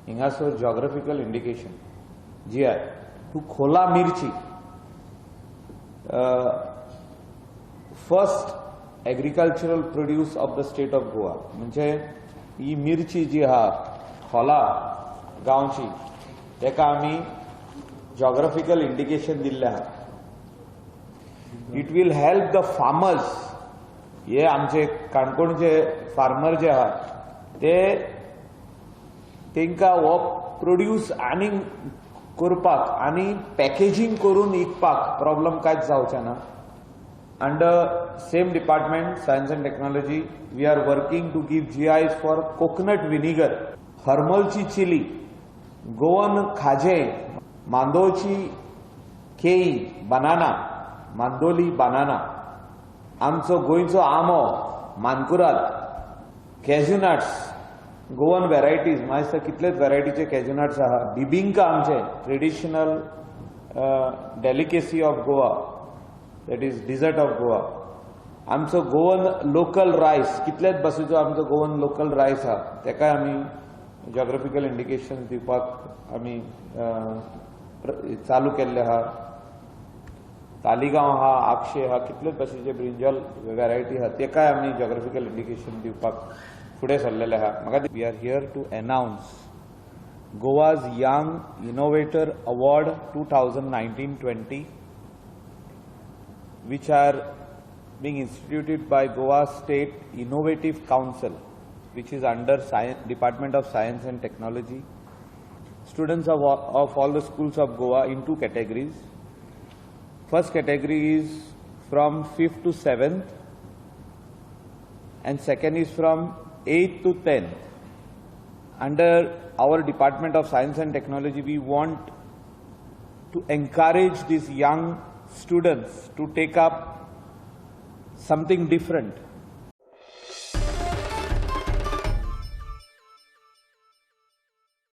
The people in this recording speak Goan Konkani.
हिंगासर geographical indication GI to Khola mirchi, first agricultural produce of the state of Goa. म्हणजे ही मिरची जी आहा खोला गांवची, तेका आमी जॉग्राफिकल इंडिकेशन दिल्लें आहा. It will help the farmers. हे आमचे काणकोणचे फार्मर जे आहा ते तांकां हो प्रोड्यूस आनीक करपाक आनी पॅकेजींग करून विकपाक प्रॉब्लम कांयच जावचें ना. Under same department, Science and Technology, we are working to give GIs for coconut vinegar, हरमलची chilli, Goan खाजें, मांदोळची केळी, बनाना, मांदोली बनाना, आमचो गोंयचो आंबो, मानकुराद, कॅज्युनट्स, गोवन व्हेरायटीज, म्हाका दिसता कितलेच व्हेरायटीचे कॅज्युनट्स आहा, बिबिंका आमचे traditional delicacy of Goa, that is dessert of Goa, आमचो गोवन लोकल रायस, कितलेच भाशेचो आमचो गोवन लोकल रायस आहा, तेकाय आमी जॉग्राफिकल इंडिकेशन दिवपाक आमी चालू केल्ले आहा. तालिगांव आहा, आगशे आहा, कितलेच भाशेचे ब्रिंजॉल व्हेरायटी आहा, तेकाय आमी जॉग्राफिकल इंडिकेशन दिवपाक फुडें सरलेले आहा. म्हाका we are here to announce Goa's Young Innovator Award 2019-20, which are being instituted by Goa State Innovative Council, which is under Department of Science and Technology. Students of all the schools of Goa in two categories. First category is from 5th to 7th and second is from 8th to 10th. Under our Department of Science and Technology, we want to encourage these young students to take up something different.